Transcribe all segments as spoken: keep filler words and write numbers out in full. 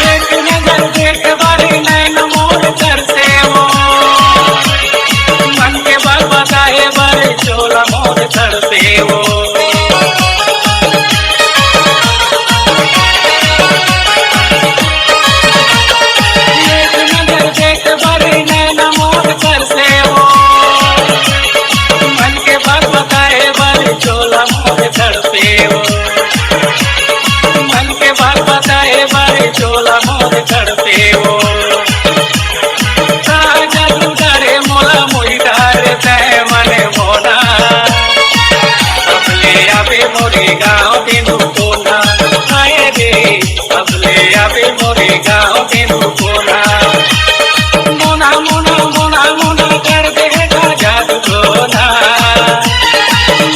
एक नजर देख बर नैन मोर तरसे वो, मन के बात बताए बर चोला मोर तड़पे वो। एक नजर देख बर नैन मोर तरसे वो, मन के बात बताए बर चोला मोर तड़पे वो। मन के बात बताए बर चोला मोर तड़पे वो। का जादू डारे मोला मोहि डारे तै मने मोना। अब ले आबे मोरे गाँव तेनु कोना। हाय रे, अब ले आबे मोरे गाँव तेनु कोना। मोना, मोना, मोना, मोना कर देगा जादू टोना।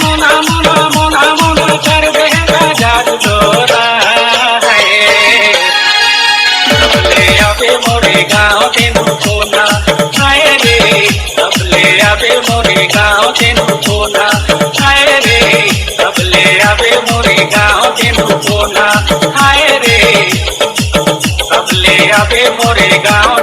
मोना, मोना, मोना, मोना कर देगा जादू टोना। हाय। अब ले आबे मोरे गाँव तेनु कोना। हाय रे, अब ले आबे मोरे गाँव तेनु कोना। हाय रे, अब ले आबे मोरे गाँव तेनु कोना। हाय रे, अब ले आबे मोरे गाँव